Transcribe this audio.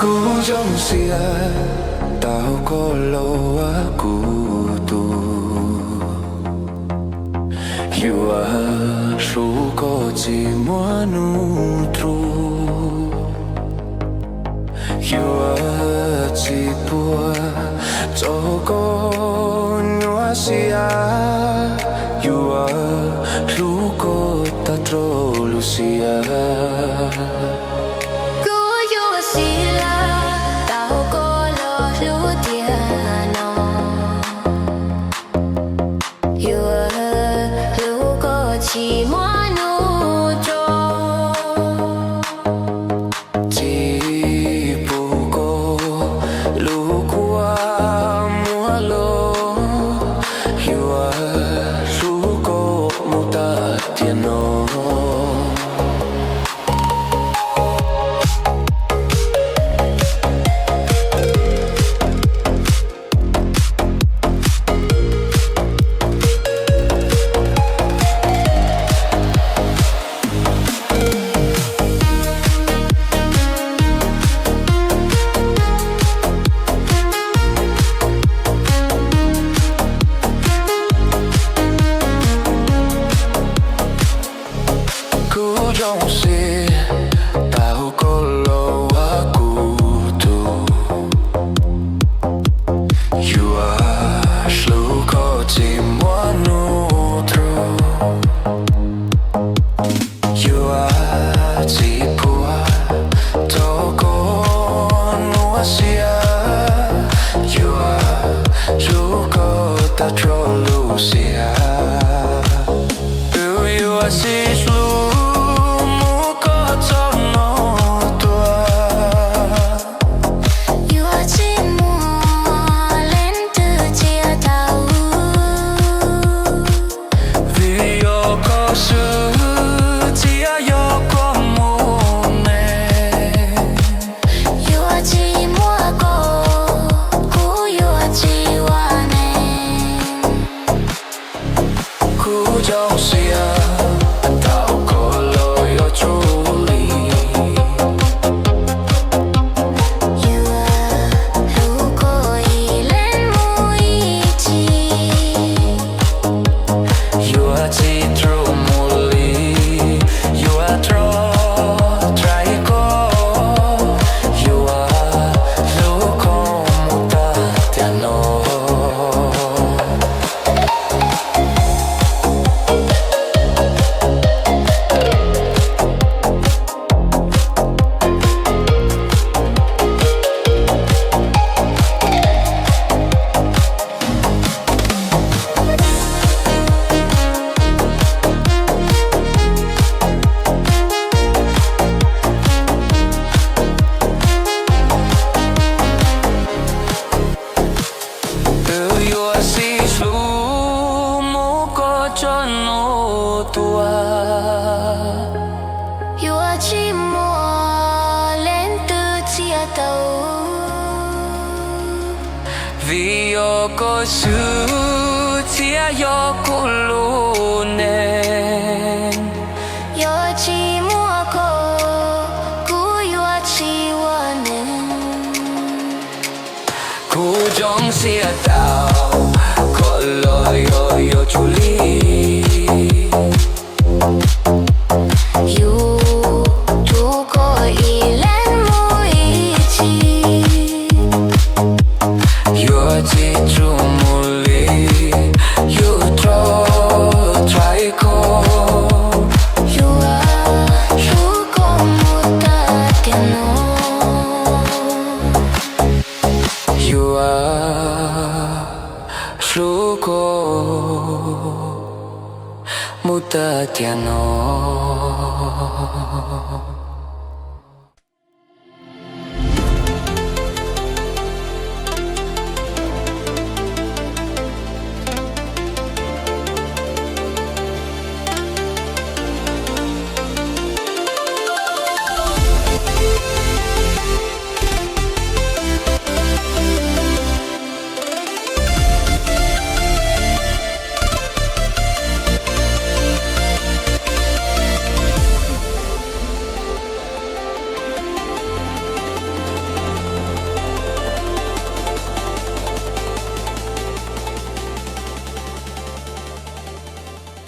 Kuv zoo siab tau koj los ua kuv tug, yuav hlub koj tsis muaj nub rua, yuav tsis puag tso koj nyuaj siab, yuav hlub koj tag rau lub siab. Kuv yuav siv lawm tau koj los hlub tiag no, yuav hlub koj tsis muaj nub rua, tsis pub koj lub kua muag los, yuav hlub koj mus tag tiam no. Kuv zoo siab tau koj los ua kuv tug, yuav hlub koj tsis muaj nub rua, yuav tsis puag tso koj nyuaj siab, yuav hlub koj tag rau lub siab. Wb yuav sib hlub mus koj txoj no tuag, yuav tsis muaj leej twg txia tau, vim yog koj xwb thiaj yog koj mus ne. Yuav tsis muaj koj, kuv yuav tsis ua neeg. Kuv zoo siab tau koj los yuav tsum li, yuav hlub koj ib leeg mus ib txhis, yuav tsis rua mus li, yuav rov rais koj, yuav hlub koj mus tag tiam no. Wb yuav sib hlub mus koj txoj no tuag, yuav tsis muaj leej twg txia tau, vim yog koj xwb thiaj yog kuv lub neej. Yog tsis muaj koj, kuv yuav tsis ua neeg. Kuv zoo siab tau koj los yuav tsum li, yuav hlub koj ib leeg mus ib txhis, yuav tsis rua mus li, yuav rov rais koj, yuav hlub koj mus tag tiam no, yuav hlub koj mus tag tiam no.